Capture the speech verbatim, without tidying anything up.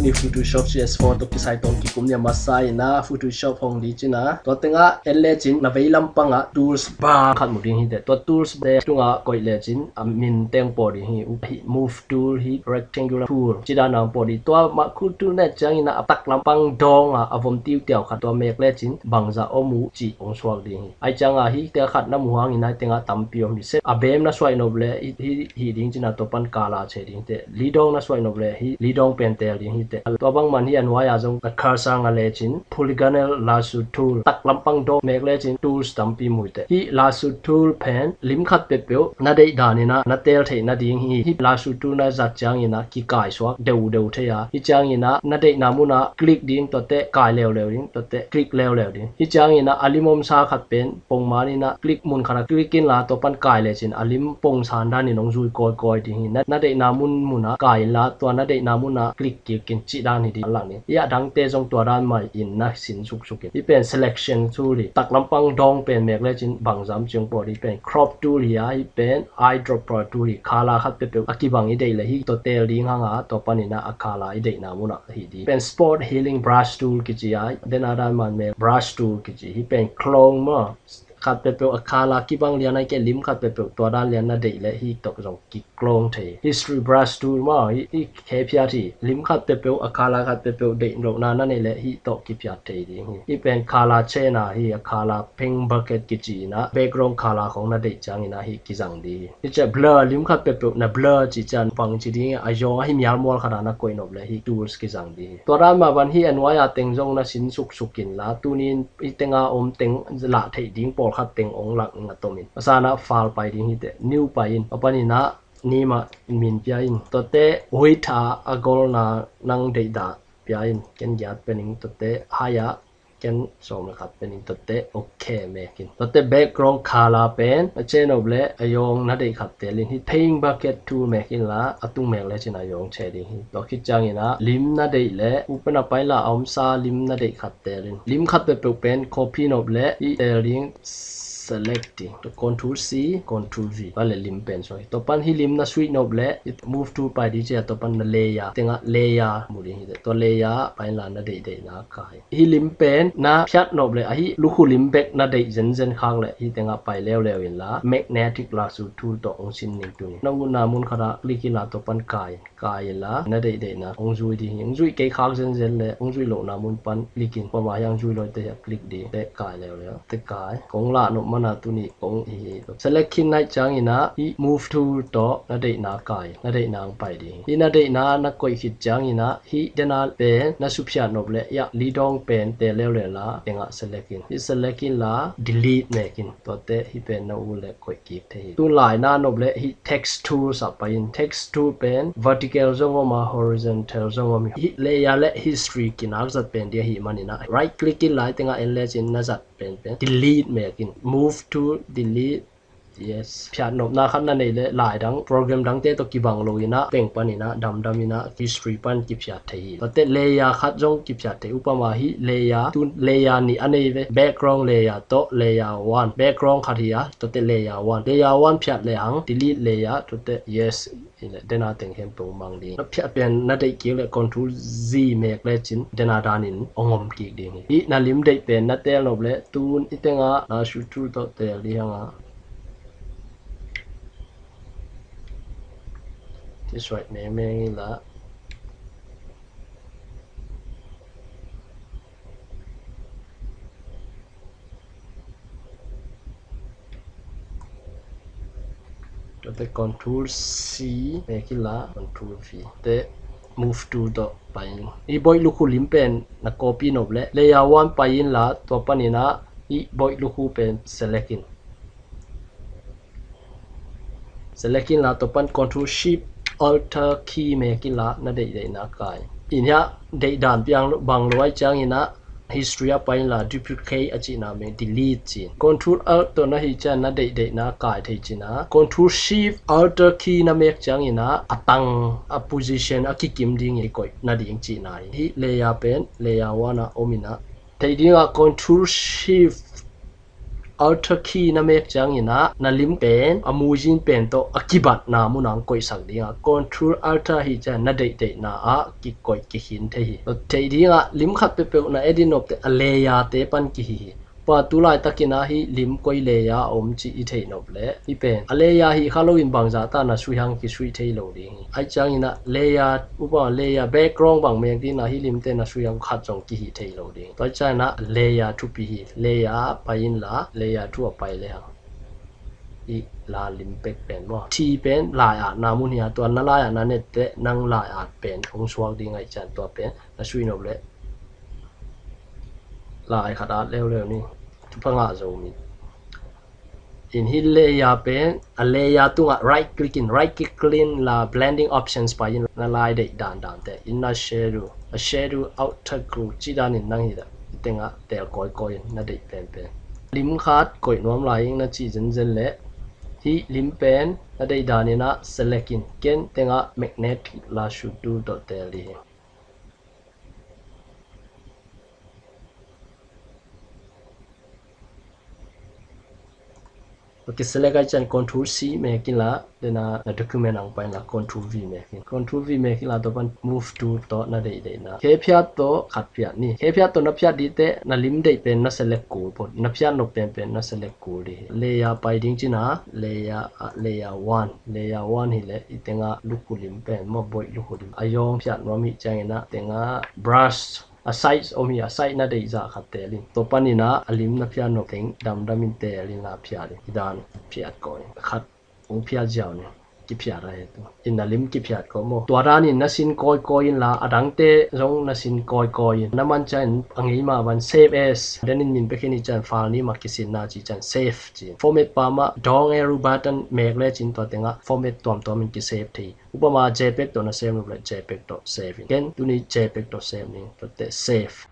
Ni Photoshop C S four tawh kisai tawm kikum ni a masa in ah Photoshop hong ding cin ah, tua tengah en lecin na vei lampangah tools bar khat mu ding hi teh. Tua tools bar tungah koih lecin a min teng pawh ding hi. Hih move tool, hih rectangular tool, ci dan a pawh ding. Tua mah khut tool na et ciangin ah a tak lampang dawng a a vom tiutiau khat tua mek lecin bangzah om uh cih hong suak ding hi. Ahih ciangah hih tel khat na muh hangin ah hih tengah tampi om hi. Set a bem na suaih nop leh hih, hih, hih ding cin ah tua pan color che ding teh. Lidawng na suaih nop leh hih lidawng pen tel ding hi teh. Tua bang man hih a nuai-ah zong na cursor nga lecin polygonal lasso tool, tak lampang dawng mek lecin tools tampi mu hi teh. Hih lasso tool pen lim khat peuhpeuh na deih danin ah na tel theih nading hi. Hih lasso tool na zat ciangin ah kikaisuak deudeu thei a, hih ciangin ah na deihna munah click ding, tua teh kai leuleu ding, tua teh click leuleu ding. Hih ciangin ah a lim omsa khat pen pongman in ah click, mun khat ah click inla tua pan kai lecin a lim pongsan danin hong zui kawikawi ding hi. Na, na deihna mun, munah kai inla tua na deihna munah click kik in cih dan hi ding, a lak ni. Hih a dangte zong tua dan mah in na sin suksuk in. Hih pen selection tool hi. Tak lampang dawng pen mek lecin bangzah om cih hong pawh ding. Hih pen crop tool hi a, hih pen eyedropper tool hi. Color khat peuhpeuh a kibang i deih leh hih tawh tel ding hang a, tua panin ah a color i deihna munah hih ding. Pen spot healing brush tool kici a, den a dan man mek brush tool kici. Hih pen clone maw, khat peuhpeuh a color kibang lian ahih kei leh lim khat peuhpeuh tua dan lian na deih leh hih tawh zong kiklong thei. History brush tool maw, hih, hih khe phiat hi. Lim khat peuhpeuh a color khat peuhpeuh deih lohna na neih leh hih tawh kiphiat thei ding hi. Hih pen color change a hi, a color paint bucket kici in ah background color khong na deih ciangin ah hih kizang ding hi. Hih ciah blur, lim khat peuhpeuh na blur cih ciang bangci ding a, a zawng a hih mialmual khat ah na koih nop leh hih tools kizang ding hi. Tua dan mah bang hih a nuai-ah teng zong na sin suksuk inla, tuni in hih teng a om teng lah theih ding pawlkhat teng hong lak ning a tom in. A san ah file pai ding hi teh, new pai in. A panin ah name ah min pia in. Tua teh width a a golna nang deihdan pia in. Ken giat pia ning. Tua teh height ah ken sawm le khat pia ning. Tua teh okay mek in. Tua teh background color pen a change nop leh a zawng na deih khat tel in. Hih paint bucket tool mek inla, a tung mek lecin a zawng che ding hi. Tua khit ciangin ah lim na deih leh, u pan a pai inla a omsa lim na deih khat tel in. Lim khat peuhpeuh pen copy nop leh hih tel ding, select ding. Tua control C, control V. Tua leh lim pen suak hi. Tua pan hih lim na suih nop leh hih move tool pai ding ci a, tua pan na layer tengah layer mu ding hi teh. Tua layer pai inla na deihdeihna kai. Hih lim pen na phiat nop leh, a hih lukhu lim bek na deih zenzen khak leh hih tengah pai leuleu inla magnetic lasso tool tawh hong sin ning tuni. Na utna mun khat ah click inla tua pan kai in. Kai inla na deihdeihna hong zui ding hi. Hong zuih kei khak zenzen leh hong zuih lohna mun pan click in. Pama hiang zui lawite hiah click ding teh kai leuleu. Teh kai. Kong lah nop man a tuni kong hi hi. Select khin na hih ciangin ah hih move tool tawh na deihna kai. Na deihna hong pai ding hi. Hih na deihna na koih khit ciangin ah hih den a pen na suphiat nop leh, hiah lidawng pen tel leuleu inla tengah select in. Hih select inla delete mek in. Tua teh hih pen na ut leh koih kik thei hi. Tun lai na nop leh hih text tools ah pai in. Text tool pen vertical zong om a, horizontal zong om hi. Hih layer leh history kinak zat pen ding ahih manin ah right click inla hih tengah en lecin na zat penpen delete mek in. Move tool, delete. Yes. Phiat nopna khat na neih leh lai dang, program dangte tawh kibang lo in ah, peng panin ah, damdam in ah, history pan kiphiat thei hi. Tua teh layer khat zong kiphiat thei. Upama hih layer, tu layer nih a nei ve. Background layer tawh layer one. Background khat hi a, tua teh layer one. Layer one phiat lehang delete layer, tua teh yes. Hi leh, den a teng khempeuh mang ding. Na phiat pen na deih kik leh control Z mek lecin den a danin hong om kik ding hi. Hih na lim deih pen na tel nop leh tun hih tengah lasso tool tawh tel ding hang a. Ti suaih mengmeng inla. Tua teh control C mek inla, control V. Tua teh move tool tawh pai in. Hih boih lukhu lim pen na copy nop leh layer one pai inla, tua panin ah hih boih lukhu pen select in. Select inla, tua pan control shift alt key mek inla, na deihdeihna kai in. Hiah deihdan piang lo, bang lo ahih ciangin ah history ah pai inla, duplicate a cihna mek, delete ci in. Control alt tawh na hih ciang na deihdeihna kai thei cin ah, control shift alt key na mek ciangin ah a tang, a position a kikim ding i koih nading cihna hi. Hih layer pen layer one ah om in ah, theih ding ah control shift Alt key na mek ciangin ah na lim pen a muzin pen tawh a kibatna munah koihsak ding a, Control Alt hi ciang na deihdeihna ah kikoih kikhin thei hi. Tua theih dingah lim khat peuhpeuh na edit nop teh a layer te pan kihi hi. Tua tu laitakin ah hih lim koi layer a om cih i theih nop leh hih pen a layer hi kha loin bangzah ta na suih hang kisuih thei lo ding hi. Ahih ciangin ah layer, upa layer background bang mek ding ah hih limte na suih hang khat zong kihi thei lo ding. Tua ciangin ah layer thupi hi, layer pai inla layer thu a pai le hang. Hih la lim pek pen maw, T pen lai-atna mun hi a, tua na lai-atna nette nang lai-at pen hong suak ding ahih ciang tua pen na suih nop leh lai khat at leuleu ni. Thupha ngah zo mi. In hih layer pen a layer tungah right click in, right click in la blending options pai in, na lai deih dandan te in na shadow, a shadow, outer glow ci danin nang hi dah i tengah tel kawikawi in na deih penpen. Lim khat koih nuam lai ing na cih zenzen leh hih lim pen na deih danin ah select in, ken tengah magnetic lasso tool tawh tel dih hi. Ok, select ahih ciang Control C mek inla, then ah na document ah hong pai inla Control V mek in. Control V mek inla tua pan move tool tawh na deihdeihna khephiat tawh khat phiat ni. Khephiat tawh na phiat dih teh na lim deih pen na select kul, na phiat nop penpen na select kul dih hi. Layer pai ding cin ah, layer, ah, layer one, layer one hi leh i tengah lukhu lim pen maw, boih lukhu lim a zawng phiat nuam hi ciangin ah tengah brush a size om hi, a size na deih zah khat tel in. Tua panin ah a lim na phiat nop teng damdam in tel in la phiat in. Hi dan phiat kawikawi in. Khat hong phiat ziau ni. Kiphiat a hi tu in na lim kiphiat kawikawi maw. Tua danin na sin kawikawi inla a dangte zong na sin kawikawi in. Na man ciangin a ngei mah bang save as, then in min pia khin hi ciang file name ah kisinna ci ciang save ci. Format pa mah down arrow button mek lecin tua tengah format tuamtuam in kisave thei. Upama JPEG tawh na save nop leh JPEG tawh save in. Ken tuni JPEG tawh save ning, tua teh save.